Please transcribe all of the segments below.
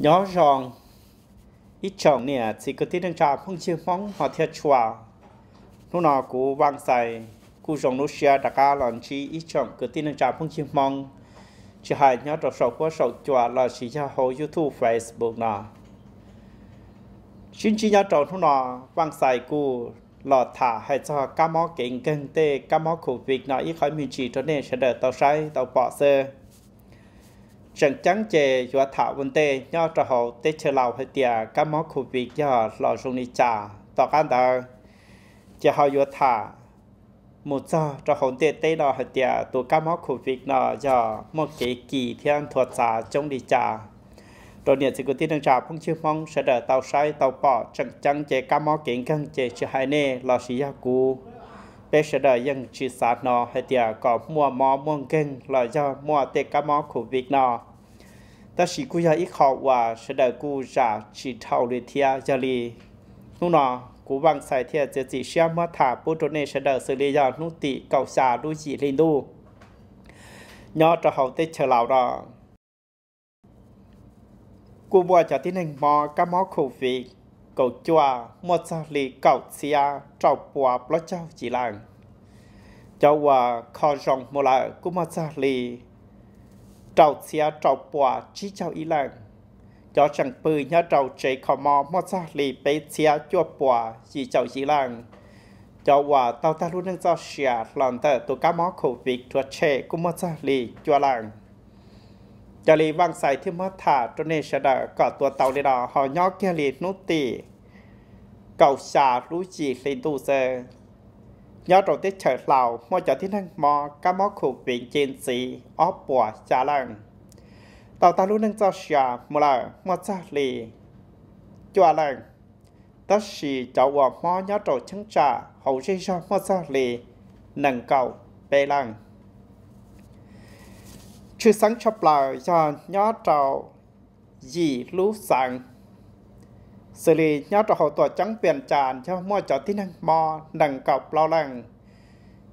Nyob zoo ib tsoom niam txiv kwv tij neej tsa phooj ywg Hmoob hmov thiab tshua. Hnub no kuv Vaj Xais kuj zoo lub siab rov qab los ntsib ib tsoom kwv tij neej tsa phooj ywg Hmoob, tsis hais nyob rau saum huab saum cua lossis yog hauv YouTube, Facebook no. Sib ntsib nyob rau hnub no, Vaj Xais kuj los tham hais txog kab mob kev nkeeg tej kab mob Covid no ib qho me ntsis rau nej sawv daws tau saib tau pom xwb. Tseem ceeb ces yuav tham ua ntej nyob rau hauv teb chaws Laus hais tias kab mob Covid yog los zoo li cas. Tom qab ntawd ces ho yuav tham mus txog rau hauv ntiaj teb no hais tias tus kab mob Covid no yog muaj kev kis thiab nthuav txav coob li cas rau niam txiv kwv tij neej tsa phooj ywg Hmoob sawv daws tau saib tau pom. Tseem ceeb ces kab mob kev nkeeg ces tsis hais nej lossis yog kuv, peb sawv daws yeej tsis xav hnov hais tias kom muaj mob muaj nkeeg los yog muaj tej kab mob Covid no. Tab sis kuj yog ib qho uas sawv daws kuj zam tsis dhau li thiab. Yog li hnub no kuv Vaj Xais thiaj txiav txim siab muab tham pub rau nej sawv daws xws li yog hnub tim kaum xya lub yim hli ntuj nyob rau hauv teb chaws Laus no kuj muaj cov tib neeg mob kab mob Covid kaum cuaj muaj txog li kaum txhiab rau pua plaub caug yim leej. Cov uas kho zoo mus lawm kuj muaj txog li rau txhiab rau pua tsib caug ib leej. Cov tseem pw nyob rau tsev kho mob muaj txog li peb txhiab cuaj pua yim caum yim leej. Cov uas tau tag lub neej txoj sia los ntawm tus kab mob Covid rhuav tshem kuj muaj txog li cuaj leej. Yog li Vaj Xais thiaj muab tham rau nej sawv daws kom tuav tau li no, ho nyob kiag li hnub tim kaum xya lub yim hli ntuj xwb, nyob rau teb chaws Laus muaj cov tib neeg mob kab mob Covid nce ntxiv ob puas xya leej. Tau tag lub neej txoj sia mus lawm muaj txog li cuaj leej, tab sis cov uas mob nyob rau cheeb tsam hauv zej zog muaj txog li nees nkaum peb leej. Tshwj xeeb tshaj plaws yog nyob rau yim lub xeev, xws li nyob rau hauv tuam ceeb Pias Cas yog muaj cov tib neeg mob nees nkaum plaub leej,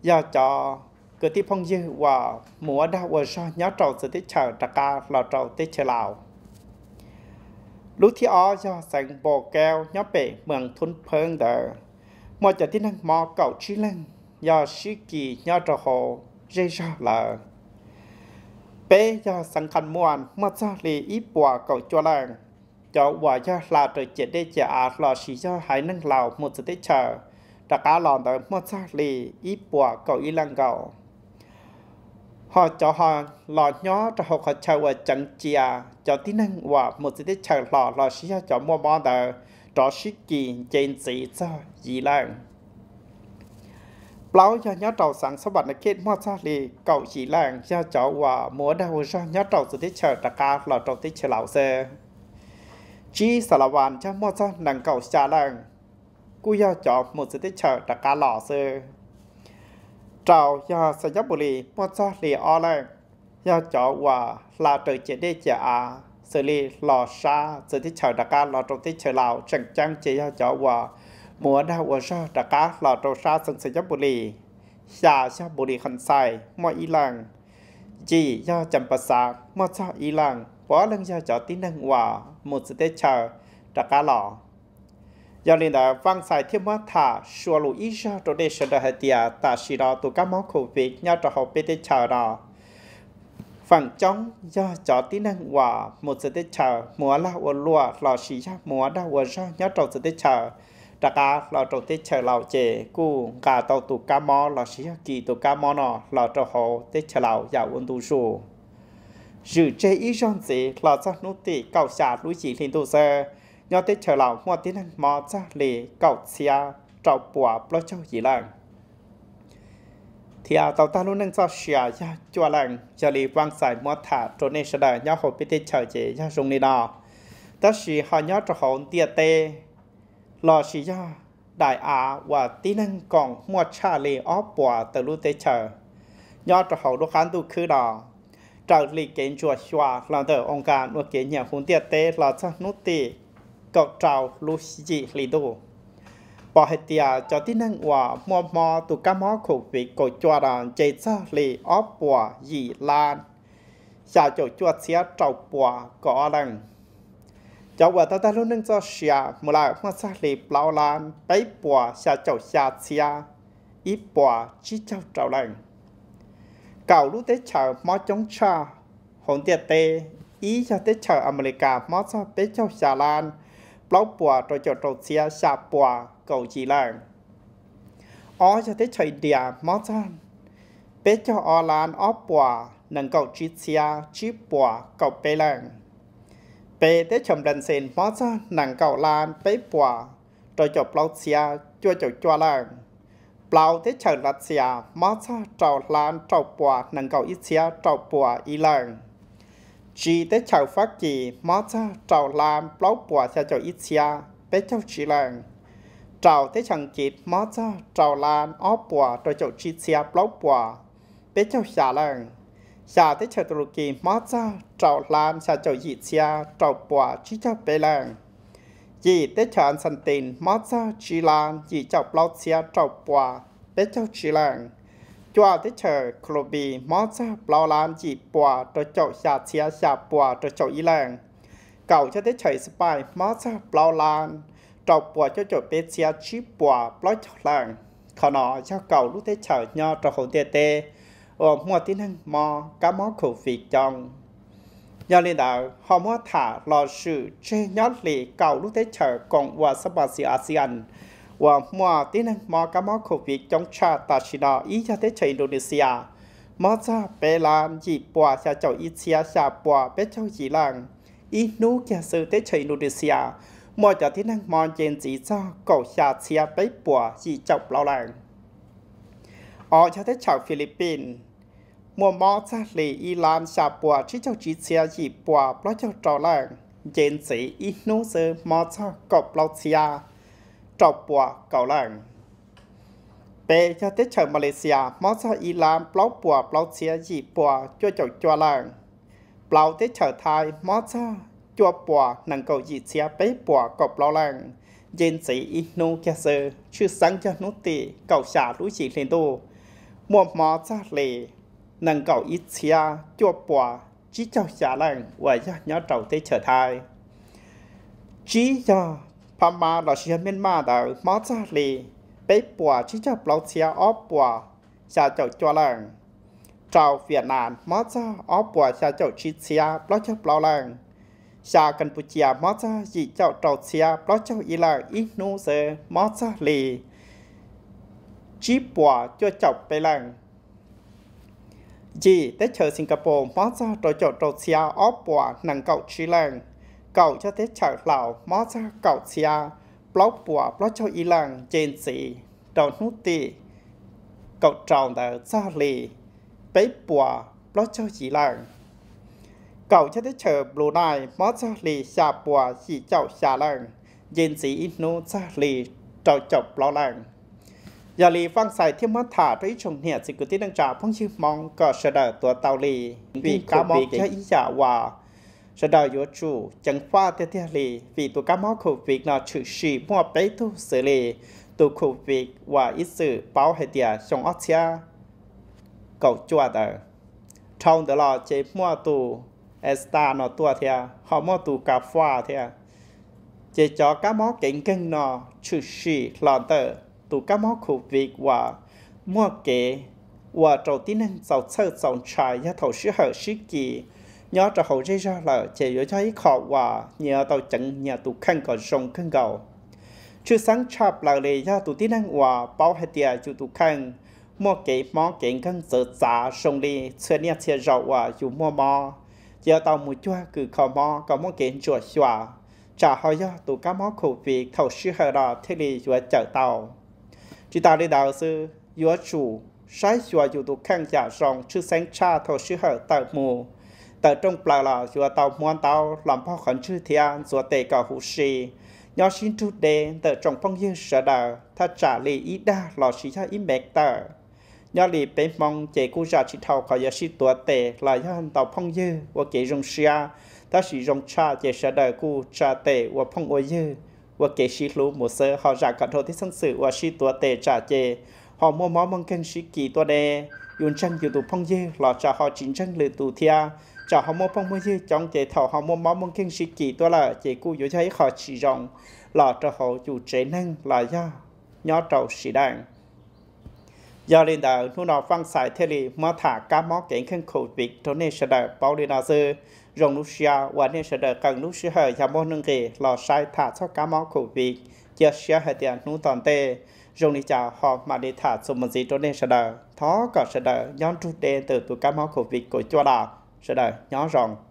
yog cov kwv tij phooj ywg uas mus ua dag ua zog nyob rau txawv teb chaws rov qab los rau teb chaws Laus. Lub thib ob yog xeev Npos Kaub nyob pem Mees Thoob Pheeb ntawd, muaj cov tib neeg mob kaum tsib leeg, yog sib kis nyob rau hauv zej zog lawm. Peb yog xeev Khas Muas muaj txog li ib puas kaum cuaj leej, cov uas yog hla raws ciam dej ciam av lossis yog haiv neeg Laus mus txawv teb chaws rov qab los ntawd muaj txog li ib puas kaum ib leej nkaus. Ho cov ho los nyob rau hauv qhov chaw uas ceev cia cov tib neeg uas mus txawv teb chaws hlo lossis yog cov muaj mob ntawd rov sib kis nce ntxiv txog yim leej. Plaub yog nyob rau xeev Xas Vas Nas Khej muaj txog li kaum yim leej, yog cov uas mus ua dag ua zog nyob rau txawv teb chaws rov qab los rau teb chaws Laus xwb. Tsib Xas Las Vas yog muaj txog nees nkaum xya leej, kuj yog cov mus txawv teb chaws rov qab los xwb. Rau yog Xais Nyab Pus Lis muaj txog li ob leej, yog cov uas hla raws ciam dej ciam av xws li los sab txawv teb chaws rov qab los rau teb chaws Laus, tseem ceeb ces yog cov uas mus ua dag ua zog rov qab los rau sab xeev Xais Nyab Pus Lis. Xya yog Pus Lis Khas Xais muaj ib leej. Yim yog Cas Pas Xav muaj txog ib leej, puav leej yog cov tib neeg uas mus txawv teb chaws rov qab los. Yog li ntawd Vaj Xais thiaj muab tham sua lus ib zaug rau nej sawv daws hais tias tam sim no tus kab mob Covid nyob rau hauv peb teb chaws no feem coob yog cov tib neeg uas mus txawv teb chaws mus ua lag ua luam lossis yog mus ua dag ua zog nyob rau txawv teb chaws rov qab los rau teb chaws Laus ces kuj nqa tau tus kab mob lossis yog kis tus kab mob no los rau hauv teb chaws Laus yam ua ntu zus. Zwm tseg ib zaug ntxiv los txog hnub tim kaum xya lub yim hli ntuj xwb, nyob teb chaws Laus muaj tib neeg mob txog li kaum txhiab rau puas plaub caug yim leej, thiab tau tag lub neej txoj sia yog cuaj leej. Yog li Vaj Xais muab tham rau nej sawv daws nyob hauv peb teb chaws ces yog zoo li no. Tab sis ho nyob rau hauv ntiaj teb lossis yog daim av uas tib neeg koom muaj tshaj li ob puas tawm lub teb chaws nyob rau hauv lub qab ntuj khwb no, raws li kev ntsuas xyuas los ntawm oo kas ua kev nyiam hu ntiaj teb los txog hnub tim kaum rau lub yim hli ntuj, pom hais tias cov tib neeg uas muaj mob tus kab mob Covid kaum cuaj no nce txog li ob puas yim lab xya caum cuaj txhiab rau puas kaum ob leej. Cov uas tau tag lub neej txoj sia mus lawm muaj txog li plaub lab peb puas xya caum xya txhiab ib puas tsib caug rau leej. Kaum lub teb chaws mob coob tshaj hauv ntiaj teb, ib yog teb chaws Amelikas mob txog peb caug xya lab plaub puas rau caum rau txhiab xya puas kaum yim leej. Ob yog teb chaws India mob txog peb caug ob lab ob puas nees nkaum tsib txhiab tsib puas kaum peb leej. Peb teb chaws Nplajxees mob txog nees nkaum lab peb puas rau caum plaub txhiab cuaj caum cuaj leej. Plaub teb chaws Lav Xias mob txog rau lab rau puas nees nkaum ib txhiab rau puas ib leej. Tsib teb chaws Fab Kis mob txog rau lab plaub puas xya caum ib txhiab peb caug tsib leej. Rau teb chaws Kiv mob txog rau lab ob puas rau caum tsib txhiab plaub puas peb caug xya leej. Xya teb chaws Tus Lus Kis mob txog rau lab xya caum yim txhiab rau puas tsib caug peb leej. Yim teb chaws As Xas Tis mob txog tsib lab yim caum plaub txhiab rau puas peb caug tsib leej. Cuaj teb chaws Kos Lus Npis mob txog plaub lab yim puas rau caum xya txhiab xya puas rau caum ib leej. Kaum cuaj teb chaws Is Pais mob txog plaub lab rau puas cuaj caum peb txhiab tsib puas plaub caug leej. Qhov no yog kaum lub teb chaws nyob rau hauv ntiaj teb uas muaj tib neeg mob kab mob Covid coob. Yog li ntawd ho muab tham los swm tseg nyob li kaum lub teb chaws koom ua xab pas xis ASEAN uas muaj tib neeg mob kab mob Covid coob tshaj tam sim no ib yog teb chaws Indonesia, mob txog peb lab yim puas xya caum ib txhiab xya puas peb caug yim leej. Ib hnub kiag xwb teb chaws Indonesia muaj cov tib neeg mob nce ntxiv txog kaum xya txhiab peb puas yim caum plaub leej. Ob yog teb chaws Philippines muaj mob txog li ib lab xya puas tsib caug tsib txhiab yim puas plaub caug rau leej, nce ntxiv ib hnub xwb mob txog kaum plaub txhiab rau puas kaum leej. Peb yog teb chaws Malaysia mob txog ib lab plaub puas plaub txhiab yim puas cuaj caum cuaj leej. Plaub teb chaws Thaib mob txog cuaj puas nees nkaum yim txhiab peb puas kaum plaub leej, nce ntxiv ib hnub kiag xwb, tshwj xeeb yog hnub tim kaum xya lub yim hli ntuj muaj mob txog li nees nkaum ib txhiab cuaj puas tsib caug xya leej uas yog nyob rau teb chaws Thaib. Tsib yog Phab Mab lossis yog Miaj Maj ntawd mob txog li peb puas tsib caug plaub txhiab ob puas xya caum cuaj leej. Rau Vias Nas mob txog ob puas xya caum tsib txhiab plaub caug plaub leej. Xya Kas Pus Cia mob txog yim caum rau txhiab plaub caug ib leej, ib hnub xwb mob txog li tsib puas cuaj caum peb leej. Yim teb chaws Singapore mob txog rau caum rau txhiab ob puas nees nkaum tsib leej. Kaum yog teb chaws Laus mob txog kaum txhiab plaub puas plaub caug ib leej, nce ntxiv rau hnub tim kaum rau ntawd txog li peb puas plaub caug yim leej. Kaum yog teb chaws Brunei mob txog li xya puas yim caum xya leej, nce ntxiv ib hnub txog li rau caum plaub leej. Yog li Vaj Xais thiaj muab tham rau ib tsoom niam txiv kwv tij neej tsa phooj ywg Hmoob kom sawv daws tuav tau li, vim kab mob yog ib yam uas sawv daws yuav tsum ceev faj tiag tiag li, vim tus kab mob Covid no tshwm sim muaj peb tug xws li tus Covid uas ib txwm paub hais tias xyoo ob txhiab kaum cuaj ntawd. Dhau ntawd los ces muaj tus Esta no tuaj thiab ho muaj tus Ka Faj thiab. Ces cov kab mob kev nkeeg no tshwm sim los ntawm tus kab mob Covid uas muaj kev ua rau tib neeg txaus txhawj txaus ntshai yog thaum sij hawm sib kis nyob rau hauv zej zog lawm ces yuav yog ib qho uas nyias tau ceev nyias tus kheej kom zoo kawg nkaus. Tshwj xeeb tshaj plaws li yog tus tib neeg uas paub hais tias yus tus kheej muaj kev mob kev nkeeg txawv txav zoo li txhia niaj txhia zaus uas yus muaj mob, ces yuav tau mus cuag kws kho mob kom muaj kev ntsuam xyuas, tsam ho yog tus kab mob Covid thaum sij hawm no thiaj li yuav cawm tau. Tsis tas li ntawd xwb, yuav tsum saib xyuas yus tus kheej yam zoo, tshwj xeeb tshaj thaum sij hawm tawm mus tawm rooj plaws los yuav tau muab ntaub los npog qhov ntswg thiab ntxuav tes kom huv si, nyob sib nrug deb ntawm tsoom phooj ywg sawv daws thaj tsam li ib dag lossis yog ib mev tawm. Nyob li peb Hmoob ces kuj zam tsis dhau qhov yuav sib tuav tes los yog ntaus phooj ywg ua kev zoo siab, tab sis zoo tshaj ces sawv daws kuj tsa tes ua phooj ua ywg, ua kev sib hlub mus xwb, ho zam kom dhau tib xeeb xwm uas sib tuav tes tsam ces ho muaj mob muaj nkeeg sib kis tuaj deb, yus ntseeg yus tus phooj ywg los txawm ho tsis ntseeg lwm tus thiab, txawm ho muaj phooj muaj ywg coob ces thaum ho muaj mob muaj nkeeg sib kis tuaj lawm ces kuj yuav yog ib qho tsis zoo los rau hauv yus tsev neeg los yog nyob rau sawv daws. Yog li ntawd hnub no Faj Xais thiaj li muab tham kab mob kev kheej COVID rau nej sawv daws paub li no xwb. Zoo lub siab uas nej sawv daws qee lub sij hawm yog muaj nuj nqis los saib tham txog kab mob COVID, cia siab hais tias hnub tom ntej zoo li cas ho mam li tham txuas mus ntxiv rau nej sawv daws. Thov kom sawv daws nyob nrug deb ntawm tus kab mob COVID kaum cuaj los sawv daws nyob zoo.